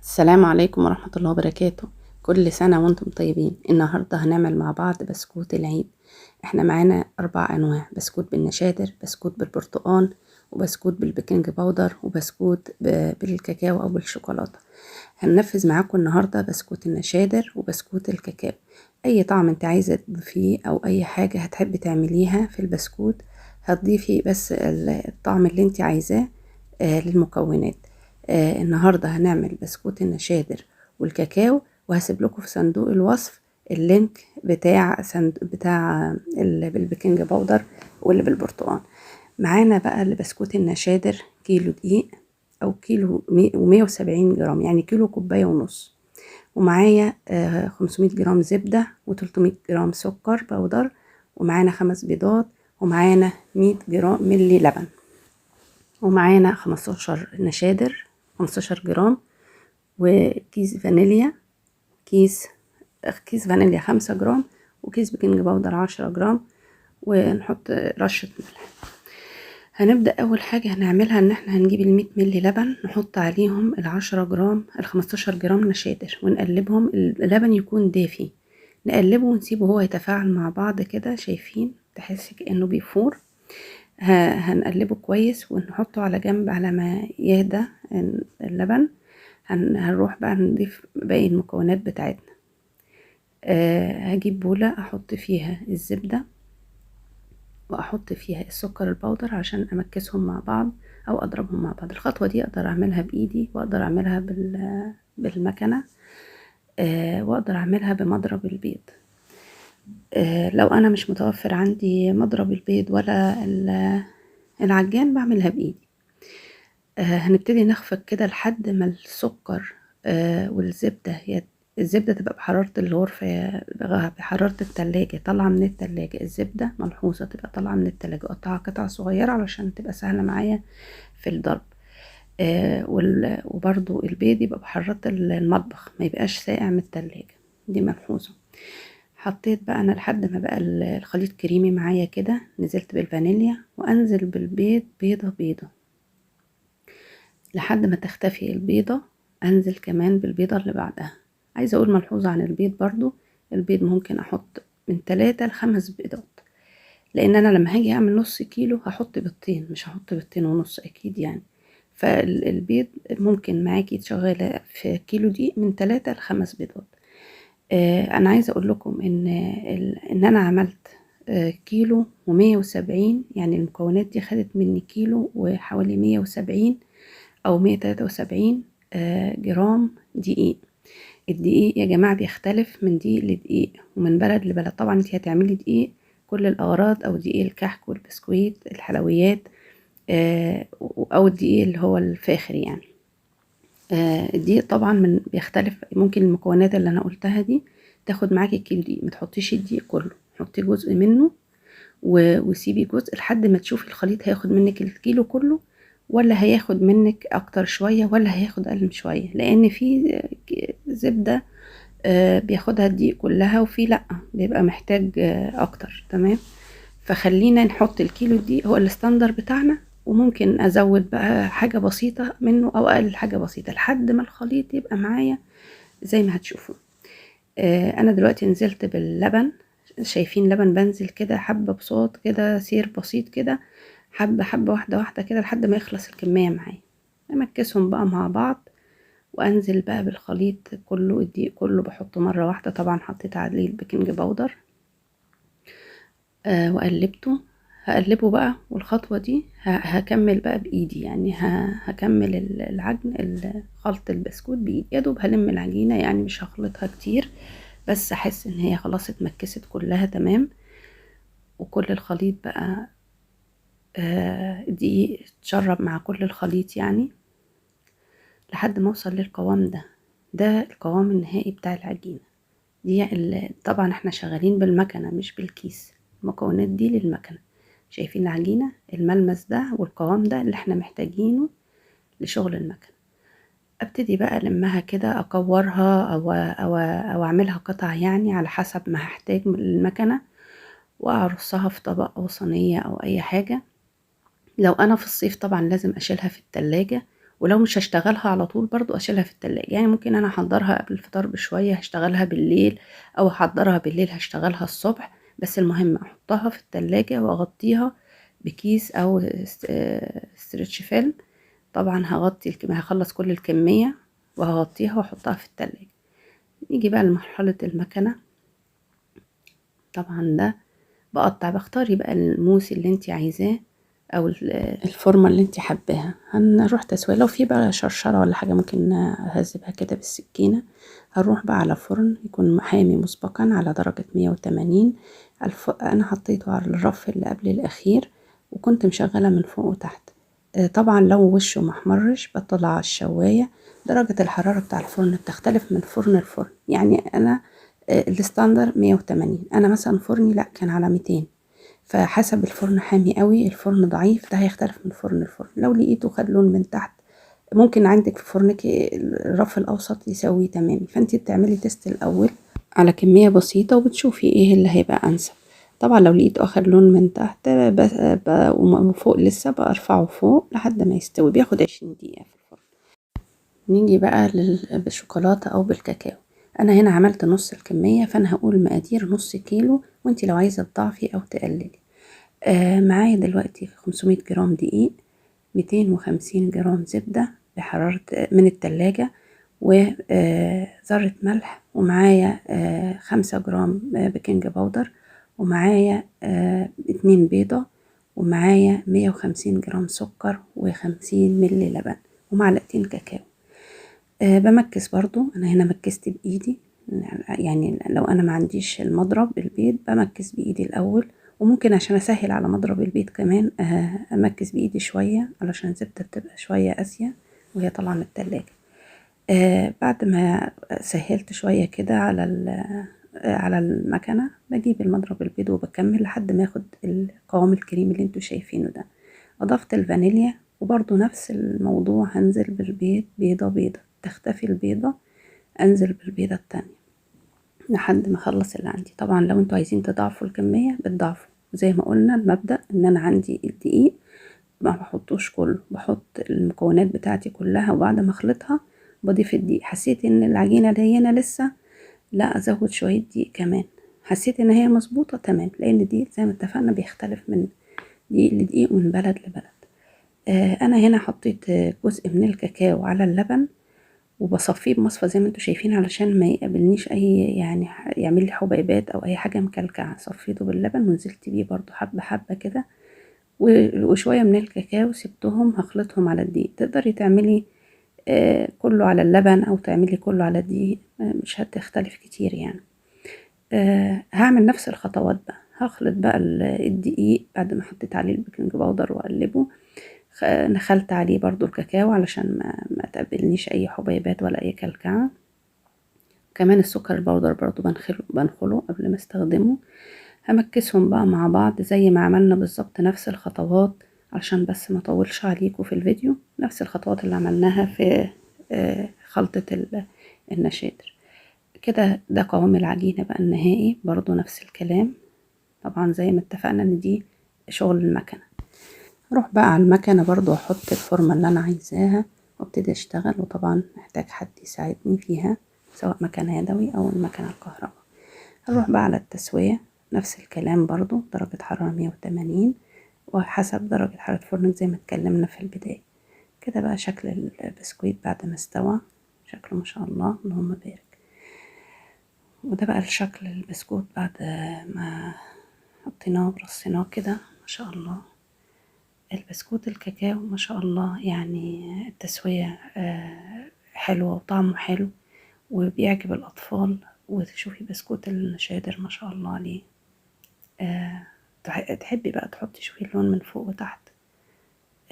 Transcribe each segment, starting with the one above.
السلام عليكم ورحمة الله وبركاته. كل سنة وانتم طيبين. النهاردة هنعمل مع بعض بسكوت العيد. احنا معانا 4 أنواع: بسكوت بالنشادر، بسكوت بالبرتقان، وبسكوت بال baking powder، وبسكوت بالكاكاو أو بالشوكولاتة. هننفذ معاكم النهاردة بسكوت النشادر وبسكوت الكاكاو. أي طعم انت عايزة تضيفيه أو أي حاجة هتحبي تعمليها في البسكوت هتضيفي بس الطعم اللي انت عايزاه للمكونات. النهاردة هنعمل بسكوت النشادر والكاكاو، وهسيب لكم في صندوق الوصف ال link بتاع صندوق بتاع اللي بال baking powder واللي بالبرتقال. معانا بقى اللي بسكوت النشادر كيلو دقيق او كيلو ومية وسبعين جرام، يعني كيلو كوباية ونص، ومعايا 500 جرام زبدة وتلتمية جرام سكر بودر، ومعانا 5 بيضات، ومعانا 100 جرام ملي لبن، ومعانا 15 نشادر 15 جرام، وكيس فانيليا، كيس فانيليا 5 جرام، وكيس baking powder 10 جرام، ونحط رشة ملح. هنبدأ أول حاجة هنعملها إن احنا هنجيب المية ملي لبن، نحط عليهم العشرة جرام الخمستاشر جرام نشادر، ونقلبهم. اللبن يكون دافي، نقلبه ونسيبه هو يتفاعل مع بعض كده. شايفين؟ تحس كأنه بيفور. هنقلبه كويس ونحطه على جنب على ما يهدى اللبن. هنروح بقى نضيف باقي المكونات بتاعتنا. هجيب بولة احط فيها الزبدة واحط فيها السكر البودر عشان امكسهم مع بعض او اضربهم مع بعض. الخطوة دي اقدر اعملها بايدي، واقدر اعملها بالمكنة، واقدر اعملها بمضرب البيض. لو انا مش متوفر عندي مضرب البيض ولا العجان بعملها بايدي. هنبتدي نخفق كده لحد ما السكر، والزبدة، هي الزبدة تبقى بحرارة الغرفة، بحرارة التلاجة، طالعة من التلاجة. الزبدة ملحوظة تبقى طالعة من التلاجة، قطعها قطع صغيرة علشان تبقى سهلة معايا في الضرب. وبرضو البيض يبقى بحرارة المطبخ، ما يبقاش ساقع من التلاجة، دي ملحوظة. حطيت بقى أنا لحد ما بقى الخليط كريمي معايا كده، نزلت بالفانيليا وأنزل بالبيض بيضة بيضة لحد ما تختفي البيضة. أنزل كمان بالبيضة اللي بعدها. عايزة أقول ملحوظة عن البيض برضو، البيض ممكن أحط من 3 ل5 بيضات، لأن أنا لما هاجي أعمل نص كيلو هحط بيضتين، مش هحط بيضتين ونص أكيد يعني. فالبيض ممكن معاكي تشغلي في كيلو دي من 3 ل5 بيضات. أنا عايزة أقول لكم إن أنا عملت، كيلو ومية وسبعين، يعني المكونات دي خدت مني كيلو وحوالي 170 أو 173، جرام دقيق. الدقيق يا جماعة بيختلف من دقيق لدقيق ومن بلد لبلد. طبعا انت هتعملي دقيق كل الأغراض، أو دقيق الكحك والبسكويت الحلويات، أو الدقيق اللي هو الفاخر يعني. الدقيق طبعا بيختلف، ممكن المكونات اللي أنا قلتها دي تاخد معاكي كيلو دقيق، ما تحطيش الدقيق كله، حطي جزء منه وسيبي جزء لحد ما تشوفي الخليط هياخد منك الكيلو كله ولا هياخد منك اكتر شوية ولا هياخد اقل شوية، لان في زبدة، بياخدها الدقيق كلها، وفي لا بيبقى محتاج، اكتر. تمام، فخلينا نحط الكيلو الدقيق هو ال standard بتاعنا، وممكن ازود بقى حاجة بسيطة منه او اقلل حاجة بسيطة لحد ما الخليط يبقى معايا زي ما هتشوفوا. انا دلوقتي نزلت باللبن، شايفين لبن بنزل كده حبة بصوت كده، سير بسيط كده، حبة حبة واحدة واحدة كده لحد ما يخلص الكمية معايا. امكسهم بقى مع بعض وانزل بقى بالخليط كله، الدقيق كله بحطه مرة واحدة. طبعا حطيت عليه ال baking powder، وقلبته. هقلبه بقى، والخطوة دي هكمل بقى بإيدي، يعني هكمل العجن، خلط البسكوت بإيدي. يا دوب هلم العجينة، يعني مش هخلطها كتير، بس احس ان هي خلاص اتمكست كلها. تمام، وكل الخليط بقى، دقيق اتشرب مع كل الخليط يعني لحد ما اوصل للقوام ده. ده القوام النهائي بتاع العجينة دي. طبعا احنا شغالين بالمكنة مش بالكيس، المكونات دي للمكنة. شايفين العجينة الملمس ده والقوام ده اللي احنا محتاجينه لشغل المكنة. ابتدي بقى المها كده، اكورها او اعملها قطع يعني على حسب ما هحتاج من المكنة، واعرصها في طبق او صينية او اي حاجة. لو انا في الصيف طبعا لازم اشيلها في التلاجة، ولو مش هشتغلها على طول برضو اشيلها في التلاجة. يعني ممكن انا احضرها قبل الفطار بشوية هشتغلها بالليل، او احضرها بالليل هشتغلها الصبح، بس المهم احطها في التلاجة واغطيها بكيس او stretch film. طبعا هغطي الكمية، هخلص كل الكمية وهغطيها واحطها في التلاجة. نيجي بقى لمرحلة المكنة. طبعا ده بقطع، بختاري بقى الموس اللي انت عايزاه او الفورمة اللي انت حباها. هنروح تسويه، لو في بقى شرشره ولا حاجة ممكن اهذبها كده بالسكينة. هنروح بقى على فرن يكون حامي مسبقا على درجه 180. انا حطيته على الرف اللي قبل الاخير، وكنت مشغله من فوق وتحت. طبعا لو وشه محمرش بطلع على الشوايه. درجه الحرارة بتاع الفرن بتختلف من فرن لفرن، يعني انا ال standard 180، انا مثلا فرني لا كان على 200، فحسب الفرن حامي قوي الفرن ضعيف، ده هيختلف من فرن لفرن. لو لقيته خد لون من تحت، ممكن عندك في فرنك الرف الاوسط يسويه تمامي، فانت بتعملي test الاول على كمية بسيطة وبتشوفي ايه اللي هيبقى انسب. طبعا لو لقيته اخد لون من تحت وفوق لسه برفعه فوق لحد ما يستوي، بياخد 20 دقيقة في الفرن. نيجي بقى بالشوكولاته او بالكاكاو. انا هنا عملت نص الكمية، فانا هقول مقادير نص كيلو، وانت لو عايزه تضاعفي او تقللي. معايا دلوقتي 500 جرام دقيق، 250 جرام زبدة بحرارة من التلاجة، وذره ملح، ومعايا 5 جرام baking powder، ومعايا 2 بيضة، ومعايا 150 جرام سكر، و50 ملي لبن، ومعلقتين كاكاو. بمكس برضو، انا هنا مكست بايدي، يعني لو انا ما عنديش المضرب البيض بمكس بايدي الاول، وممكن عشان اسهل على مضرب البيض كمان امكس بايدي شوية علشان الزبدة بتبقى شوية قاسية وهي طالعه من التلاجة. بعد ما سهلت شوية كده على المكنه، بجيب المضرب البيض وبكمل لحد ما اخد القوام الكريمي اللي انتوا شايفينه ده. اضفت الفانيليا، وبرضو نفس الموضوع، هنزل بالبيض بيضة بيضة، تختفي البيضة انزل بالبيضه التانية لحد ما اخلص اللي عندي. طبعا لو انتوا عايزين تضاعفوا الكمية بتضاعفوا، زي ما قلنا المبدا ان انا عندي الدقيق ما بحطوش كله، بحط المكونات بتاعتي كلها، وبعد ما اخلطها بضيف الدقيق. حسيت ان العجينة لينه لسه، لا ازود شوية دقيق كمان. حسيت ان هي مظبوطة تمام، لان الدقيق زي ما اتفقنا بيختلف من دقيق لدقيق ومن بلد لبلد. انا هنا حطيت جزء من الكاكاو على اللبن، وبصفيه بمصفى زي ما انتوا شايفين علشان ما يقابلنيش اي يعني يعمل لي حبيبات او اي حاجة مكلكعه. صفيته باللبن ونزلت بيه برضو حبه حبه كده، وشوية من الكاكاو سبتهم هخلطهم على الدقيق. تقدري تعملي كله على اللبن او تعملي كله على الدقيق، مش هتختلف كتير يعني. هعمل نفس الخطوات بقى، هخلط بقى الدقيق بعد ما حطيت عليه ال baking powder واقلبه، نخلت عليه برضو الكاكاو علشان ما تقابلنيش اي حبيبات ولا اي كلكعه. كمان السكر ال powder برضو بنخله قبل ما استخدمه. همكسهم بقى مع بعض زي ما عملنا بالظبط، نفس الخطوات علشان بس ما اطولش عليكم في الفيديو، نفس الخطوات اللي عملناها في خلطة النشادر كده. ده قوام العجينة بقى النهائي، برضو نفس الكلام طبعا زي ما اتفقنا ان دي شغل المكنة. اروح بقى على المكنة برضو احط الفورمة اللي انا عايزاها وابتدي اشتغل، وطبعا محتاج حد يساعدني فيها سواء مكنة يدوي او المكنة الكهرباء. هنروح بقى على التسوية، نفس الكلام برضو، درجة حرارة 180 وحسب درجة حرارة فرنك زي ما اتكلمنا في البداية. كده بقى شكل البسكويت بعد ما استوى، شكله ما شاء الله اللهم بارك. وده بقى الشكل البسكوت بعد ما حطيناه ورصيناه كده ما شاء الله. البسكوت الكاكاو ما شاء الله، يعني التسوية حلوة وطعمه حلو وبيعجب الأطفال. وتشوفي بسكوت النشادر ما شاء الله عليه، تحبي بقى تحطي شوفي اللون من فوق وتحت.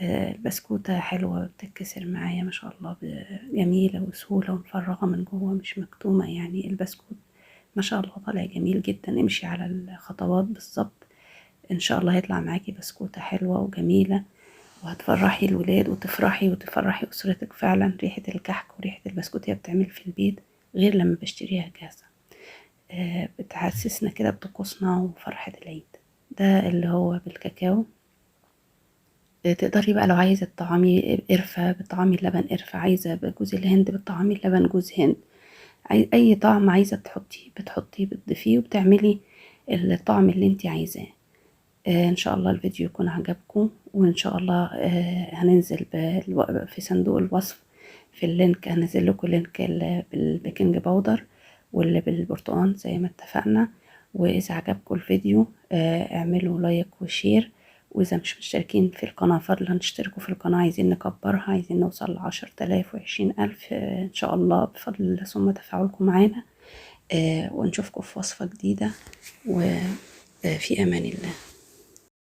البسكوتة حلوة بتتكسر معايا ما شاء الله، جميلة وسهولة ومفرغة من جوه مش مكتومة. يعني البسكوت ما شاء الله طالع جميل جدا. امشي على الخطوات بالظبط ان شاء الله هيطلع معاكي بسكوتة حلوة وجميلة، وهتفرحي الولاد وتفرحي وتفرحي أسرتك. فعلا ريحة الكحك وريحة البسكوت هي بتعمل في البيت غير لما بشتريها جاهزة، بتحسسنا كده بطقوسنا وفرحة العيد. ده اللي هو بالكاكاو تقدري بقى لو عايزة تطعمي قرفة بتطعمي اللبن قرفة، عايزة بجوز الهند بتطعمي اللبن جوز هند، أي طعم عايزة تحطيه بتحطيه، بتضيفيه وبتعملي الطعم اللي انت عايزاه. ان شاء الله الفيديو يكون عجبكم، وان شاء الله هننزل في صندوق الوصف في ال link، هنزل لكم link بال baking powder واللي بالبرتقال زي ما اتفقنا. واذا عجبكم الفيديو اعملوا like و share، واذا مش مشتركين في القناة فضلا اشتركوا في القناة، عايزين نكبرها، عايزين نوصل ل10,000 و20,000، ان شاء الله بفضل الله ثم تفاعلكم معانا. ونشوفكم في وصفة جديدة، وفي امان الله.